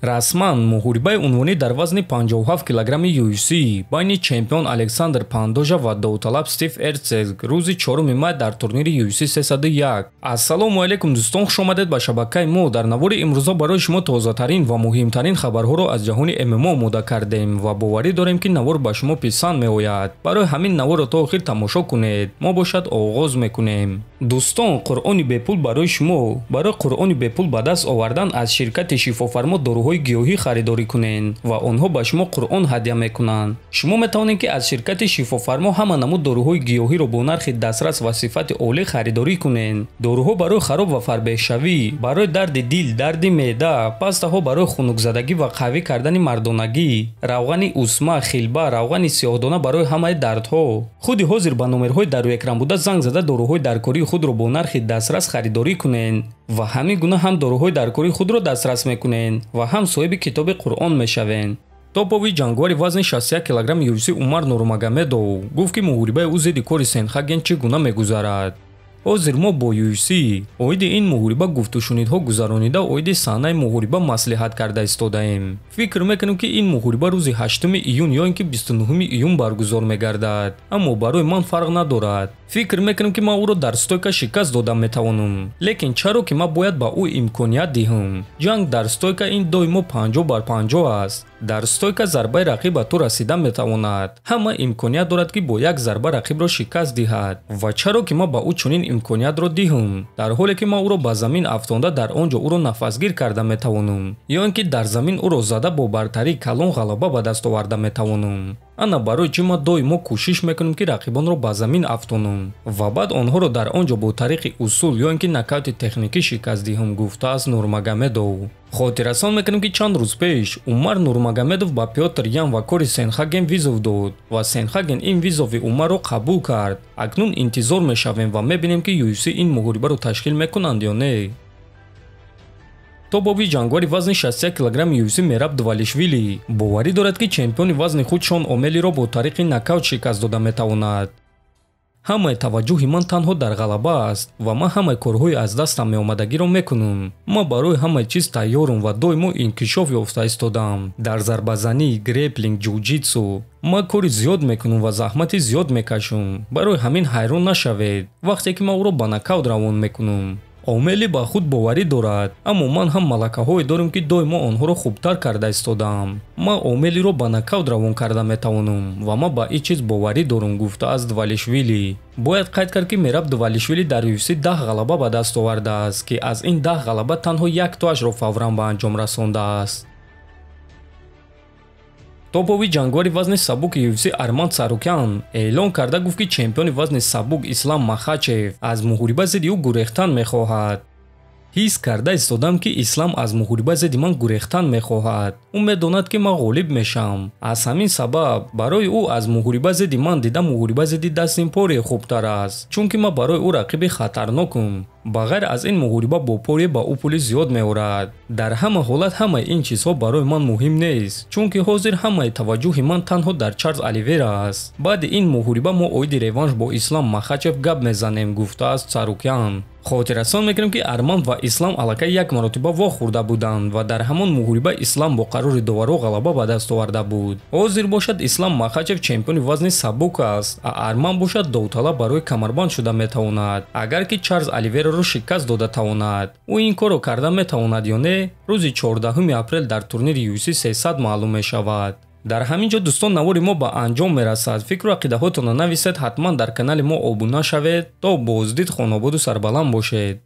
Расман муҳорибаи унвонӣ дар вазни 57 килограмми UFC байни чемпион Александр Пандожа ва довталаб Стив Эрцег рӯзи 4 май дар турнири UFC 301. Ассалому алайкум, дӯстон, хуш омадед ба шабакаи мо. Дар навори имрӯза барои шумо тозатарин ва муҳимтарин хабарҳоро аз ҷаҳони ММА омода кардем ва боварӣ дорем, ки навор ба шумо писанд меояд. Барои ҳамин наворро то охир тамошо кунед. Мо бошад оғоз мекунем. Дӯстон, Қуръони бепул барои шумо. Барои Қуръони бепул ба даст овардан аз ширкати Шифофармо доруҳои гиёҳӣ харидорӣ кунед ва онҳо ба шумо Қуръон ҳадя мекунанд. Шумо метавонед, ки аз ширкати Шифофармо ҳама намуд доруҳои гиёҳиро бо нархи дастрас ва сифати олӣ харидорӣ кунед. Доруҳо барои хароб ва фарбеҳшавӣ, барои дарди дил, дарди меъда, пастаҳо барои хунукзадагӣ ва қавӣ кардани мардонагӣ, равғани усма, хилба, равғани сиёҳдона барои ҳамаи дардҳо. Худи ҳозир ба номерҳои дар рӯи экран буда занг зада, доруҳои даркории худро бо нархи дастрас харидорӣ кунед ва ҳамин гуна ҳам доруҳои даркории худро дастрас мекунед ва ҳам соҳиби китоби Қуръон мешавед. Топови ҷангувари вазни 61 килограмм UFC Умар Нурмагомедов гуфт, ки муҳорибаи ӯ зидди Кори Сенхаген чӣ гуна мегузарад. Ҳозир мо бо UFC оиди ин муҳориба гуфтушунидҳо гузаронида, оиди саҳнаи муҳориба маслиҳат карда истодаем. Фикр мекунем, ки ин муҳориба рӯзи 8 июн ё ин ки 29 июн баргузор мегардад, аммо барои ман фарқ надорад. Фикр мекунем, ки ман ӯро дар стойка шикаст дода метавонам, лекин чаро ки ман бояд ба ӯ имконият диҳам? Ҷанг дар стойка ин доимо 50 бар 50 аст. Дар стойка зарбаи рақиб ба ту расида метавонад. Ҳама имконият дорад, ки бо як зарба рақибро шикаст диҳад. Ва чаро ки ман ба ӯ чунин имкониятро диҳам, дар ҳоле ки ман ӯро ба замин афтонда, дар он ҷо ӯро нафасгир карда метавонам ё ин ки дар замин ӯро зада, бо бартарии калон ғалаба ба даст оварда метавонам? Ана барои чӣ ман доимо кӯшиш мекунам, ки рақибонро ба замин афтонам ва баъд онҳоро дар он ҷо бо тариқи усул ё ин ки нокаути техникӣ шикаст диҳам, гуфтааст Нурмагомедов. Хотиррасон мекунем, ки чанд рӯз пеш Умар Нурмагомедов ба Пётр Ян ва Кори Сенхаген вызов дод ва Сенхаген ин вызов и Умарро қабул кард. Акнун интизор мешавем ва мебинем, ки UFC ин муҳорибаро ташкил мекунанд ё не. Топови ҷангвари вазни 61 килограмми UFC Мераб Двалишвили боварӣ дорад, ки чемпиони вазни худ Шон Омелиро бо тариқи нокаут шикаст дода метавонад. Ҳамаи таваҷҷӯҳи ман танҳо дар ғалаба аст ва ман ҳамаи корҳои аз дастам меомадагиро мекунам. Ман барои ҳамаи чиз тайёрам ва доимо инкишоф ёфта истодам дар зарбазанӣ, греплинг, ҷуҷитсу. Ман кори зиёд мекунам ва заҳмати зиёд мекашам. Барои ҳамин ҳайрон нашавед, вақте ки ман ӯро ба нокаут равон мекунам. Омели ба худ боварӣ дорад, аммо ман ҳам малакаҳое дорам, ки доимо онҳоро хубтар карда истодаам. Ман Омелиро ба нокаут равон карда метавонам ва ман ба ин чиз боварӣ дорам, гуфтааст Двалишвили. Бояд қайд кард, ки Мераб Двалишвили дар UFC 10 ғалаба ба даст овардааст, ки аз ин 10 ғалаба танҳо яктоашро фавран ба анҷом расондааст. Топови ҷангвари вазни сабуки UFC Арман Царукян эълон карда гуфт, ки чемпиони вазни сабук Ислам Махачев аз муҳориба зидди ӯ гурехтан мехоҳад. Ҳис карда истодам, ки Ислам аз муҳориба зидди ман гурехтан мехоҳад. Ӯ медонад, ки ман ғолиб мешавам. Аз ҳамин сабаб барои ӯ аз муҳориба зидди ман дида муҳориба зидди Дастин Порье хубтар аст, чунки ман барои ӯ рақиби хатарнокум. Ба ғайр аз ин, муҳориба бо Порье ба ӯ пули зиёд меорад. Дар ҳама ҳолат, ҳамаи ин чизҳо барои ман муҳим нест, чунки ҳозир ҳамаи таваҷҷӯҳи ман танҳо дар Чарлз Оливера аст. Баъди ин муҳориба мо оиди реванш бо Ислам Махачев гап мезанем, гуфтааст Царукян. Хотиррасон мекунем, ки Арман ва Ислам аллакай як маротиба вохӯрда буданд ва дар ҳамон муҳориба Ислам бо қарори доварҳо ғалаба ба даст оварда буд. Ҳозир бошад Ислам Махачев чемпиони вазни сабук аст, а Арман бошад довталаб барои камарбанд шуда метавонад, агар ки Чарлз Оливераро шикаст дода тавонад. Ӯ ин корро карда метавонад ё не, рӯзи 14 апрел дар турнири UFC 300 маълум мешавад. Дар ҳамин ҷо, дӯстон, навори мо ба анҷом мерасад. Фикру ақидаҳотонро нависед, ҳатман дар канали мо обуна шавед. То боздид, хонободу сарбаланд бошед.